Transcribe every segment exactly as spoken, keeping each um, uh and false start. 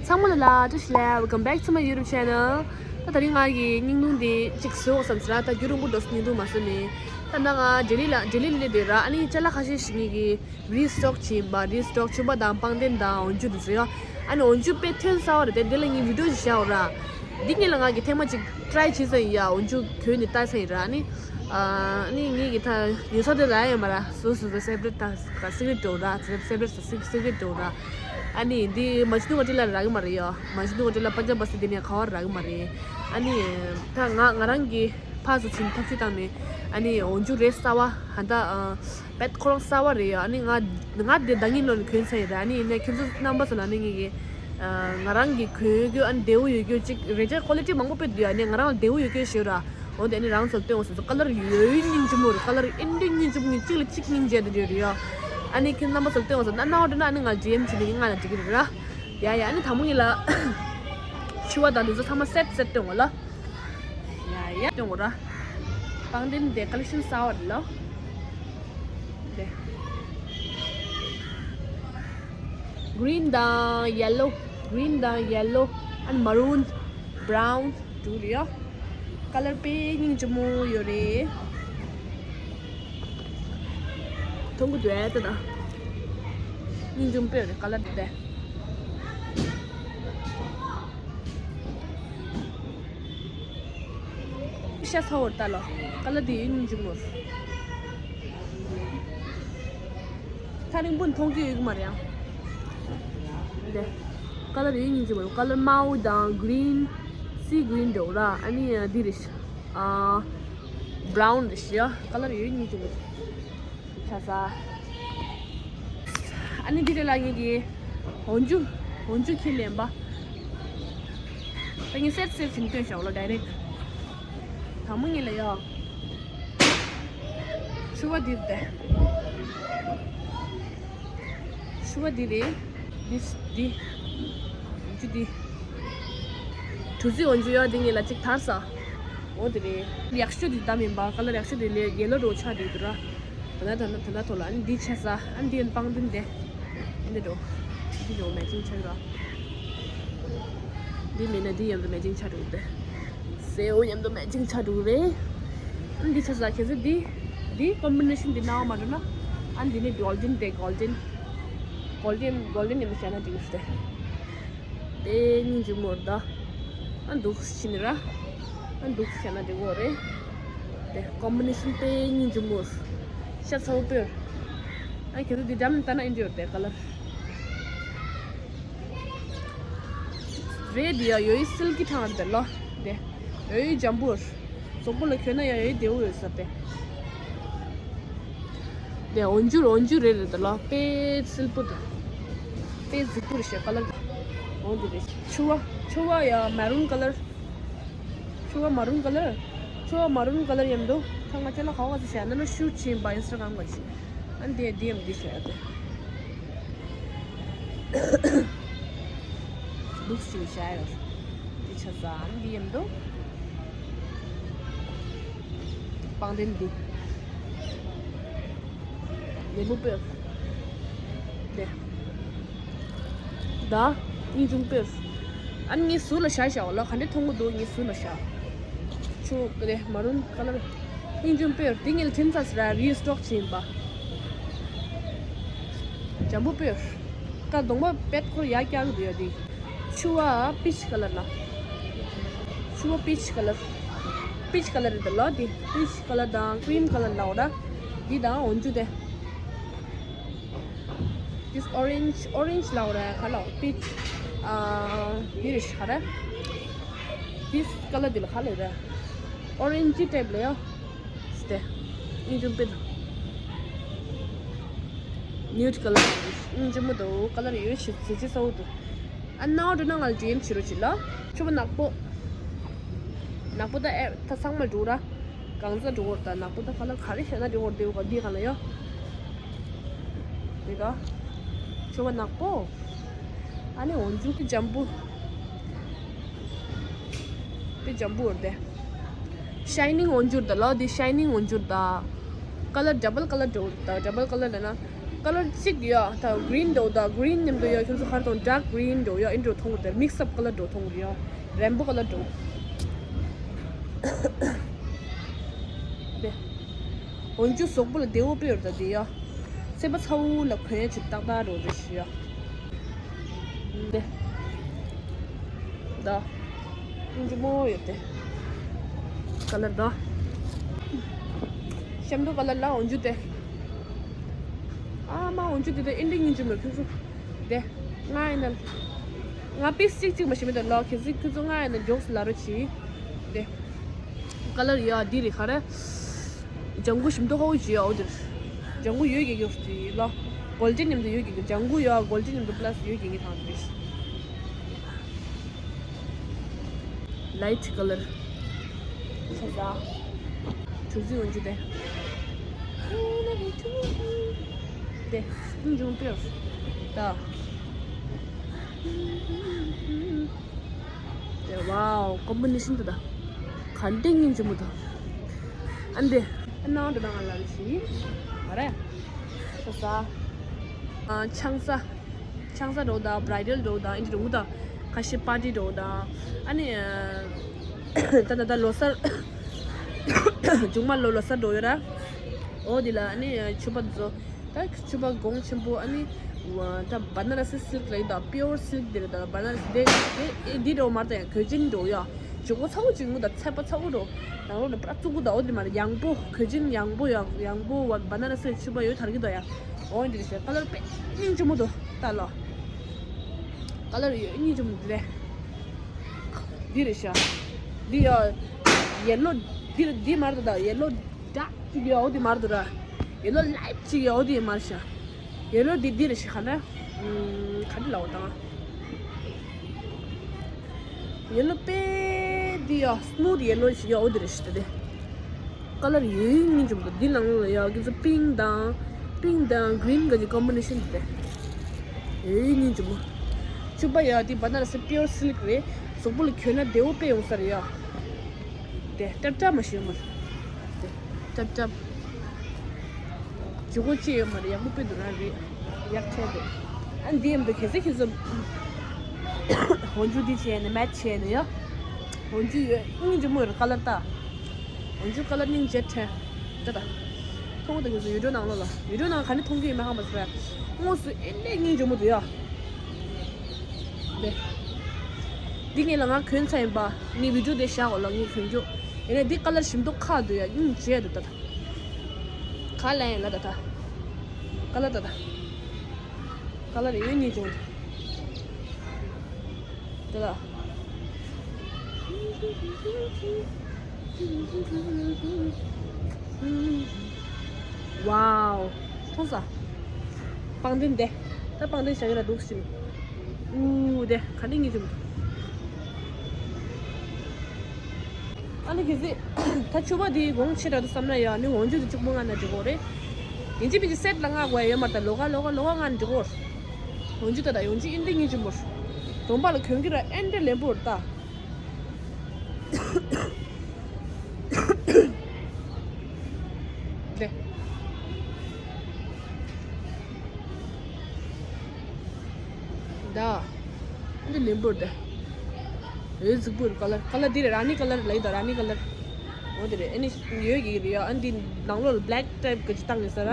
ཚང་མ་ལ་བཀྲ་ཤིས་བདེ་ལེགས། Welcome back to my YouTube channel. ད་དེ་རིང་ང་གི་བརྙན་ཐུང་འདི་གཅིག་བཟོ་བསམ་ཟེར་ར། ད་རྒྱུན་རིང་པོ་འགྲོ་སོང་། བརྙན་ཐུང་མ་བཟོས་ནས། ད་ང་ལྡི་ལི་ལ་ལྡི་ལི་ལ་སླེབས་ར། ཨ་ནི་ཅ་ལག་ཁ་ཤས་ཤིག་ངེད་ཀྱིས་རི་སི་ཊོག་བྱས་ཡིན་པ། རི་སི་ཊོག་ཕྱུ་པ་དང་པང་གདན་དང་འོ་འཇུ་འདི་ཚོ་ཡོད། ཨ་ནི་འོ་འཇུ་དཔེ་ཐོན་གསར་པ་རེད་དེ། འདི་ལ་ངས་བི་ཌིའོ་ཞིག་བཞག་ཡོད་ར། འདི་ངེད་ལ་ང་གིས་ཐེངས་མ་གཅིག་ཊི་རའི་བྱས་ཙང་ཡ། འོ་འཇུ་གྱོན་ནས་བལྟས་ཙང་ཡིན་ར། ཨ་ནི་ཨ་ནི་ངེད་ཀྱིས་ད་ཉོ་ས་དེ་རག་ཡོད་མ་ར། སོ་སོ་སོ་སེ་པ་རེ་ཊི་ད་སི་ཀི་རེ་ཊི་འདྲ་བོ་ར། སེ་པ་རེ་ཊི་ད་སི་ཀི་རེ་ཊི་འདྲ་བོ་ར། ཨ་ནི་འདི་མ་ཅི་ནུ་ང་ཏི་ལ་རག་གི་མ་རེད་ཡ། མ་ཅི་ནུ་ང་ཏི་ལ་པན་ཇབ་པ་སི་འདི་ནས་ག་བར་རག་གི་མ་རེད། ཨ་ནི་ད་ང་ང་རང་གིས་ཕར་ཚུར་ཕྱིན་ཐབས་ཤེས་བཏང་ནས། ཨ་ནི་འོ་འཇུ་རེད་གསར་པ། ཧ་ད་ཨ་པད་ཁོ་རང་གསར་པ་རེད་ཡ། ཨ་ནི་ང་ང་དེ་ཟླ་ཉིན་ལོ་ནས་གྱོན་ཚར་ཡིན་ར། ཨ་ནི་ཡིན་ནའི་ཁྱེད་ཚོ་རྣམ་པ་ཚོ་ལ་ནི་ངེད་ཀྱིས་ཨ་ང་རང་གིས་གྱོན་རྒྱུ། ཨ་ནི་བདེ་པོ་ཡོད་རྒྱུ་གཅིག་རེད་ཅེ། ཀོ་ལི་ཊི་མང་པོ་དཔེ་བདེ་ཡོད། ཨ་ནི་ང་རང་ལ་བདེ་པོ་ཡོད་རྒྱུ་ཞུ་ར། འོ་དེ་ནི་རང་ཚོར་སྟོན་འོང་ཟེར། ཀ་ལར་ཡོད་སྙིང་རྗེ་མོ་རེད། ཀ་ལར་ཨེ་འདྲ་སྙིང་རྗེ་མོ། གཅིག་ལ་གཅིག་སྙིང་རྗེ་དེ་འདྲ་རེད་ཡ། ཨ་ནི་ཁྱེད་རྣམ་པ་ཚོར་སྟོན་འོང་ཟེར་ན། ནའོ་འདྲ་ན་ཨ་ནི་ང་ཌི་ཨེམ་བྱེད་ནི་ང་ལ་འགྲིག་གི་རེད་ར། ཡ་ཡ། ཨ་ནི་དང་པོ་ངེད་ལ་ཕྱུ་པ་དང་འདི་ཚོ་ཚང་མ་སེ་ཊི་སེ་ཊི་སྟོན་འོང་ལ། ཡ་ཡ། སྟོན་འོང་ར། པང་གདན་དེ་ཀོ་ལེག་ཤན་གསར་པ་རེད་ལ། དེ་གི་རིན་དང་ཡེ་ལོ། གི་རིན་དང་ཡེ་ལོ། ཨ་ནི་མ་རུན། བྷ་རའུན། འདྲ་བོ་རེད་ཡ། ཀ་ལར་དཔེ་སྙིང་རྗེ་མོ་ཡོད་རེད། མཐོང་གི་འདུག་ཨེ་ད་ད། སྙིང་རྗེ་མོ་དཔེ་ཡོད་རེད་ཀ་ལར་དེ། ཤ་ཚ་བོར་ལྟ་ལོ། ཀ་ལར་དེ་ཡོད་སྙིང་རྗེ་མོ། ཐག་རིང་པོ་ནས་མཐོང་རྒྱུ་ཡོད་ཀྱི་མ་རེད་ཨང་། འདི་ཀ་ལར་ཡོད་སྙིང་རྗེ་མོ། ཀ་ལར་དམར་པོ་དང་གི་རིན། སི་གི་རིན་འདྲ་བོ་ར། ཨ་ནི་འདི་རེད། ཨ་བྷ་རའུན་རེད་ཤག་ཡ། ཀ་ལར་ཡོད་སྙིང་རྗེ་མོ། ཆ་ས། ཨ་ནི་འདི་རེད་ལ། ངེད་ཀྱིས་འོ་འཇུ། འོ་འཇུ་ཁྱེར་ལེན་པ། ད་ངས་སེ་ཊི་སེ་ཊི་བྱས་ནས་སྟོན་བཞག་ལ་ཌའི་རེག་ཊི། དང་པོ་ངེད་ལ་ཡ། ཕྱུ་པ་འདི་རེད་དེ། ཕྱུ་པ་འདི་རེད། འདི་འདི། འོ་འཇུ་འདི། གྲུ་གཟིངས་འོ་འཇུ་ཡ། འདི་ངེད་ལ་གཅིག་དར་ས། འོ་དེ་རེད། ཡག་ཤོས་འདི་ད་མིན་པ། ཀ་ལར་ཡག་ཤོས་འདི་ལས་ཡེ་ལོ་འདྲ་བོ་ཆགས་འདུག་ར། ད་ན་ད་ན་ད་ན་ཐོ་ལ། ཨ་ནི་འདི་ཆ་ས། ཨ་ནི་འདི་ཡན་པང་གདན་དེ། འདི་འགྲོ། འདི་འགྲོ་མེ་ཅིང་ཆགས་ར། འདི་མེད་ན་འདི་མཉམ་དུ་མེ་ཅིང་ཆགས་འགྲོ་གི་རེད། སེའུ་མཉམ་དུ་མེ་ཅིང་ཆགས་འགྲོ་གི་རེད། ཨ་ནི་འདི་ཆ་ས་ཁྱེད་ཚོ་འདི། འདི་ཀོམ་བི་ནེ་ཤན་འདི་སྣང་བ་མ་འགྲོ་ན། ཨ་ནི་འདི་ནི་གོལ་ཌེན་དེ། གོལ་ཌེན། གོལ་ཌེན་གོལ་ཌེན་ཡིན་པ་བྱས་ན་འགྲིག་གི་རེད། དེ་སྙིང་རྗེ་མོ་རེད་ད། ཨ་འདུག་ཕྱིན་ནི་ར། ཨ་འདུག་བྱས་ན་འགྲིག་གི་རེད། དེ་ཀོམ་བི་ནེ་ཤན་དཔེ་སྙིང་རྗེ་མོ། ཤ་ཚ་བོ་དཔེ། ཨ་ཁྱེད་ཚོ་འདི་འགྲམ་ནས་ལྟ་ན་ཨེ་འདྲ་ཡོད་དེ་ཀ་ལར། རེད་དེ་ཡ་ཡོད་སིལ་ཀི་ཐང་རེད་ལོ། དེ་ཡོད་འཇམ་པོ། གཟུགས་པོ་ལ་གྱོན་ན་ཡང་ཡོད་བདེ་པོ་ཡོད་ས་དེ། དེ་འོ་འཇུ་འོ་འཇུ་རེད་རེད་ད་ལ། དཔེ་སིལ་པོ་འདུག་དཔེ་རྫིག་པོ་རེད་ཤག་ཀ་ལར་འོ་འདི་རེད། ཕྱུ་པ་ཕྱུ་པ་ཡ་མ་རུན་ཀ་ལར། ཕྱུ་པ་མ་རུན་ཀ་ལར། ཕྱུ་པ་མ་རུན་ཀ་ལར་ཡིན་འདུག་ད་ང་ཅ་ལག་ག་བ་ཚོ་བྱས་ན་ན་ཤུ་ཕྱིན་པ་ཨིན་སི་ཊ་གྷ་རམ་ག་ཞིག་ཨ་འདི་འདི་ཡིན་འདི་བྱས་ཏེ། འདུག་ཅིང་བྱ་ཡོད། འདི་ཆ་ས་ཨ་ནི་འདི་ཡིན་འདུག་པང་གདན་འདི། ལེབ་བུ་དཔེ། འདི། ད་ངས་ཅུང་དཔེ། ཨ་ནི་ངས་ཟུར་ལ་བཞག་བཞག་ལ་ག་འདྲ་མཐོང་གི་འདུག་ངས་ཟུར་ལ་བཞག་ཕྱུ་པ་དེ་མ་རུན་ཀ་ལར། སྙིང་རྗེ་མོ་དཔེ། དེ་ངས་ལ་ཐིམ་ཚ་ཟེར་ར་རི་སི་ཊོག་བྱས་ཡིན་པ། འཇམ་པོ་དཔེ། ཀ་གདོང་པ་པད་ཁོར་ཡ་རྒྱག་གི་འདུག་ཡ་དེ། ཕྱུ་པ་པིཆ་ཀ་ལར་ལ། ཕྱུ་པ་པིཆ་ཀ་ལར། པིཆ་ཀ་ལར་རེད་ལ་དེ། པིཆ་ཀ་ལར་དང་ཀྲིམ་ཀ་ལར་ལ་འོ་ར། འདི་དང་འོ་འཇུ་དེ། This orange, orange ལ་འོ་ར་ཁ་ལ་པིཆ། ཨ་འདི་རེད་ཤག་ར། This color འདི་ལ་ཁ་ལ་ར། Orange type ལ་ཡ། སྟེ། སྙིང་རྗེ་པེ་དང་། Nude color སྙིང་རྗེ་མོ་འདུག་ཀ་ལར་ཡོད་ཤི་ཚི་ཚི་སོ་འདུག་ཨ་ནའོ་འགྲོ་ན་ང་ལ་ཌི་ཨེམ་བྱེད་རོགས་བྱེད་ལ། ཕྱུ་པ་ནག་པོ། ནག་པོ་ད་ཨེ་ད་ཚང་མ་འགྲོ་ར། གང་ཟག་འགྲོ་བར་ད་ནག་པོ་ད་ཁ་ལ་ག་རེ་བྱས་ན་འགྲོ་བར་འདེའུ་ག་འདི་ག་ལ་ཡོད། འདི་ག་ཕྱུ་པ་ནག་པོ། ཨ་ནི་འོ་འཇུ་གི་འཇམ་པོ། དེ་འཇམ་པོ་རེད་དེ། ཤའི་ནིང་འོ་འཇུ་རེད་ལ་དེ་ཤའི་ནིང་འོ་འཇུ་རེད་ད། ཀ་ལར་ཌབ་བལ་ཀ་ལར་འགྲོ་རེད་ད། ཌབ་བལ་ཀ་ལར་ལ་ན། ཀ་ ཀ་ལར་གཅིག་ཡོད། ད་green འདྲ་བོ་དང་green མཉམ་དུ་ཡོད། ཁྱོད་ཚོ་ག་རེ་མཐོང་། dark green འདྲ་བོ་ཡོད། ཨེ་འདྲ་བོ་མཐོང་གི་རེད། mix up ཀ་ལར་འདྲ་བོ་མཐོང་གི་རེད་ཡ། rainbow ཀ་ལར་འདྲ་བོ། དེ། འོན་ཀྱང་གཟུགས་པོ་ལ་བདེ་བོ་དཔེ་ཡོད་རེད་ད་དེ་ཡ། ཚད་པ་ཚ་བོ་ལ་གོན་ཡ་ཆེ་ཏག་ཏག་འདྲ་བོ་རེད་ཤི་ཡ། དེ། ད། སྙིང་རྗེ་མོ་ཡོད་དེ། ཀ་ལར་ད། ཤམ་དུ་ཀ་ལར་ལ་འོན་ཀྱང་དེ། ཨ་མ་འོན་ཀྱང་དེ་དེ་ཨིན་དྲི་སྙིང་རྗེ་མོ་ཁྱོད་ཚོ། དེ། ང་ཡིན་ན། ང་པིས་གཅིག་གཅིག་མ་ཤེས་མི་འདུག་ལོ། ཁྱེད་ཚོ་ཁྱོད་ཚོ་ང་ཡིན་ན་མགྱོགས་སུ་ལ་རོ་བྱེད། དེ། ཀ་ལར་ཡ་འདི་རེད་ག་རེ། ལྗང་གུ་ཞིམ་མདོག་ཁ་པོ་ཅིག་ཡོད་འོ་དེར། ལྗང་གུ་ཡོད་ཀྱི་ཡོད་ཀྱི་ལ། གོལ་ཌན་མཉམ་དུ་ཡོད་ཀྱི་ལྗང་གུ་ཡོད། གོལ་ཌན་མཉམ་དུ་པ་ལ་སི་ཡོད་ཀྱི་ཐང་དེ་རེད། light colour། ཆ་ཟ། ཆུ་ཚོད་འོན་ཅུ་དེ། དེ། སྙིང་རྗེ་པོ་ཡོད། ད། དེ། wow combination དུ་ད། ག་འདྲའི་སྙིང་རྗེ་མོ་ད། ཨ་འདི། ཨ་ནང་དུ་ནང་ལ་ལ་ཞིག་མ་རེད། ཆ་ཟ། ཨ་ཆང་ས། ཆང་ས་འདྲ་བོ་དང་བྷ་རའི་ཌལ་འདྲ་བོ་དང་ཨེ་འདྲ་འདྲ་བོ་དང་། ཁ་ཤས་པར་ཊི་འདྲ་བོ་དང་། ཨ་ནི། ད་ད་ད་ལོ་གསར། མཇུག་མ་ལོ་ལོ་གསར་འདྲ་བོ་ཡོད་ར། འོ་དེ་ལ་ཨ་ནི་ཕྱུ་པ་བཟོ། ད་ཕྱུ་པ་གོང་ཆེན་པོ་ཨ་ནི། ད་བ་ན་ར་སི་སིལཀ་ལ་ཡིན་ད། པིའུར་སིལཀ་དེ་རེད་ད། བ་ན་ར་སི་དེ་དེ་དེ་འདྲ་བོ་མ་རེད་ད། ཡང་གོས་ཆེན་འདྲ་བོ་ཡ། ལྗང་གུ་ཚ་བོ་ཅིག་ངུ་ད། ཚད་པ་ཚ་བོ་འདྲ་བོ། ནང་ལོགས་ནས་པྲ་བཙུགས་གུ་ད། འོ་དེ་མ་རེད། ཡང་པོ་གོས་ཆེན་ཡང་པོ་ཡ། ཡང་པོ་བ་ན་ར་སི་ཕྱུ་པ་ཡོད་ཐར་གི་ད་ཡ། འོ་འདི་རེད་ཤག་ཀ་ལར་དཔེ་སྙིང་རྗེ་མོ་འདུག་ལྟ་ལོ། ཀ་ལར་ཡོད་སྙིང་རྗེ་མོ་འདི་རེད། འདི་རེད་ཤག་འདི་ཡ། ཡེ་ལོ། འདི་འདི་མ་རེད་ད། ཡེ་ལོ་ཌརྐ་ཅིག་ཡོད་འོ་དེ་མ་རེད་ད་ར། ཡེ་ལོ་ལའིཊ་ཅིག་ཡོད་འོ་དེ་མ་རེད་ཤག་ཡེ་ལོ་འདི་འདི་རེད་ཤག་ག་ན། ཨུམ། ག་འདི་ལ་འོ་དང་། ཡེ་ལོ་དཔེ་འདི་ཡ་སི་མུ་ཐི་ཡེ་ལོ་ཞིག་ཡ། འོ་འདི་རེད་ཤག་ད་དེ། ཀ་ལར་ཡོད་སྙིང་རྗེ་མོ་འདུག་འདི་ནང་ལ་ཡ་ཁྱེད་ཚོ་པིང་དང་། པིང་དང་གི་རིན་ག་གི་ཀོམ་བི་ནེ་ཤན་དེ། ཡོད་སྙིང་རྗེ་མོ། ཕྱུ་པ་ཡ་འདི་བ་ན་ར་སི་པིའུར་སིལཀ་རེད། གཟུགས་པོ་ལ་གྱོན་ན་བདེ་བོ་དཔེ་ཡོང་ས་རེད་ཡ། དེ་ཏྲབ་ཏྲབ་མ་ཤེས་མ་རེད། དེ་ཏྲབ་ཏྲབ། ཇུ་གོ་ཅི་ཡོད་མ་རེད། ཡག་པོ་དཔེ་འདུག་ན་རེད། ཡག་ཆེ་འདུག་ཨ་འདི་ཡམ་དུ་ཁེ་སི་ཁེ་སི། འོན་ཇུ་འདི་བྱས་ནས་མེ་ཆི་བྱས་ནས་ཡ། འོན་ཇུ་ཡོད་སྙིང་རྗེ་མོ་ཡོད་ཀ་ལར་ལྟ། འོན་ཇུ་ཀ་ལར་སྙིང་རྗེ་ཕྲན། ད་ད། མཐོང་ད་ཁེ་སི་ཡུ་ཊུབ་ནང་ལོགས་ལ། ཡུ་ཊུབ་ནང་ག་ནས་མཐོང་གི་ཡོད་མེད་ཧ་མ་ཟེར། དངོས་སུ་ཨེ་འདྲས་སྙིང་རྗེ་མོ་འདུག་ཡ། དེ། འདི་ངས་ལ་ང་གོན་ཚ་ཡིན་པ། ངས་བི་ཌིའོ་དེ་བཞག་འོ་ལ་ངས་གོན་རྒྱུ། ཡིན་ནའི་འདི་ཀ་ལར་ཞིམ་མདོག་ཁ་འདུག་ཡ། སྙིང་རྗེ་འདུག་ད་ད། ག་ལ་ཡིན་ལ་ད་ད། ཀ་ལར་ད་ད། ཀ་ལར་ཡོད་སྙིང་རྗེ་འདུག་ད་ད། wow མཐོང་ས། པང་གདན་དེ། ད་པང་གདན་བཞག་ཡོད་ལ་འདུག་ཟིན། ཨུ་དེ་ག་འདྲ་སྙིང་རྗེ་མོ་འདུག་ཨ་ནི་གལ་སྲིད་ད་ཕྱུ་པ་དེའི་གོང་ཆེ་དྲགས་འདུག་བསམ་ན་ཡ། ནི་འོན་ཇུ་དེ་གཅིག་པོ་མངགས་ན་འགྲིག་གོ་རེད། ཡིན་གཅིག་མིན་གཅིག་སེ་ཊི་ལ་མངགས་དགོས་ཡ་ཡོད་མ་རེད་ད། ལོགས་ཀ་ལོགས་ཀ་ལོགས་ཀ་མངགས་ན་འགྲིག་གོ་འོན་ཇུ་ད་ད་འོན་ཇུ་ཨིན་དེ་སྙིང་རྗེ་མོ། གྲོང་པ་ལ་གྱོན་གྱི་ར་ཨེ་འདྲ་ལེན་པོ་རེད་ད། དེ། ད། འདི་ལེན་པོར་དེ། འོ་གཟིགས་པོར་ཀ་ལར། ཀ་ལར་འདི་རེད། ར་ནི་ཀ་ལར་ལ་ཡི་ད་ར་ནི་ཀ་ལར། འོ་དེ་རེད། ཨ་ནི་ཡོད་ཀྱི་རེད་ཡ། ཨ་འདི་ནང་ལོགས་ལ་བྷེ་ལེག་ཊའིབ་གི་ཅིག་བཏང་ནས་ས་ར།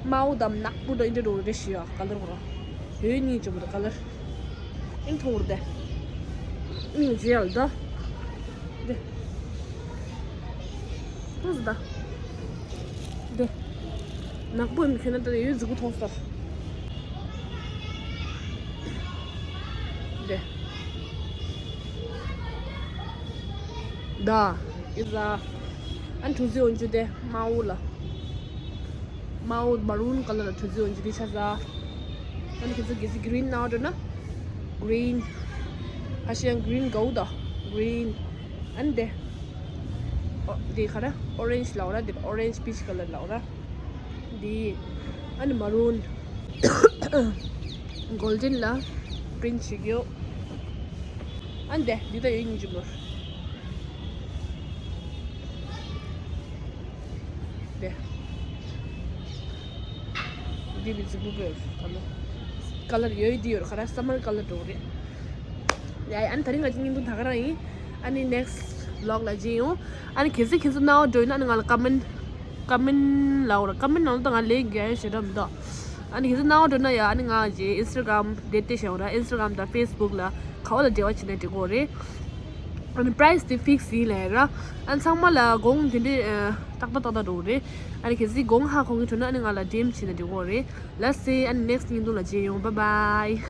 དམར་པོ་དང་ནག་པོ་དང་འདི་འདྲ་འདྲ་བོ་རེད་ཤི་ཡ། ཀ་ལར་བོ་ར། འོ་སྙིང་རྗེ་མོ་དང་ཀ་ལར། ཨིན་མཐོང་བར་དེ། ཨིན་ཇེལ་ད། དེ། མཐོང་སོང་ད། དེ། ནག་པོ་ཡིན་ཁྱོད་ན་ད་ཡོད་གཟིགས་པོ་མཐོང་སོང་ད། དེ། ད། ཨི་ཟ། ཨན་ཁྲུ་ཟི་འོན་ཅུ་དེ་དམར་པོ་ལ། དམར་པོ་མ་རུན་ཀ་ལར་ལ་ཁྲུ་ཟི་འོན་ཅུ་དེ་ཆ་ཟ། ཨ་ནི་ཁྱེད་ཚོ་གལ་སྲིད་གི་རིན་ནང་འགྲོ་ན། གི་རིན། ཨ་ཤི་ཡང་གི་རིན་གའུ་དང་གི་རིན། ཨ་ནི་དེ། ཨོ་དེ་ག་རེ་ཨོ་རེན་ཇི་ལབ་ར། དེ་ཨོ་རེན་ཇི་པིཆ་ཀ་ལར་ལབ་ར། དེ། ཨ་ནི་མ་རུན། གོལ་ཌན་ལ་པི་རིན་ཊི་བྱེད་ཀྱི་ཡོད། ཨ་ནི་དེ་འདི་ད་ཡོད་སྙིང་རྗེ་མོ། དེ། འདི་བི་ཛི་པུ་པེ་ཁ་ལར། ཁ་ལར་ཡོད་དེ་ཡོད་ཁ་ར་སམ་མར་ཁ་ལར་འགྲོ་རེད། ཡ་ཨ་ནི་ད་རིང་ང་ཅི་ཉིན་དུ་ད་ག་རང་ཡིན། ཨ་ནི་next vlog ལ་མཇལ་ཡོང་། ཨ་ནི་གལ་སྲིད་ཁྱེད་ཚོ་སྣང་བ་འགྲོ་ཡིན་ན་ཨ་ནི་ང་ལ་comment comment ལ་འོ་ར་comment ནང་ལ་ད་ང་ལས་རྒྱ་ཡན་ཞེ་དྲག་མི་འདུག་ཨ་ནི་གལ་སྲིད་སྣང་བ་འགྲོ་ན་ཡ་ཨ་ནི་ང་རྗེས་Instagram འདི་ལྟ་བྱས་འོ་ར་Instagram དང་Facebook ལ་ག་བ་ལ་འབྲེལ་བ་བྱས་ན་འགྲིག་གི་རེད། ཨ་ནི་price དེ་fix ཡིན་ལབ་ར། ཨ་ནི་ཚང་མ་ལ་གོང་དེ་འདྲའི་ཏག་ཏག་ཏག་ཏག་འགྲོ་གི་རེད། ཨ་ནི་གལ་སྲིད་གོང་ཧ་གོ་གི་འགྲོ་ན་ཨ་ནི་ང་ལ་D M བྱས་ན་འགྲིག་གི་རེད། Let's see ཨ་ནི་next ཉིན་དུ་ལ་མཇལ་ཡོང་། Bye bye.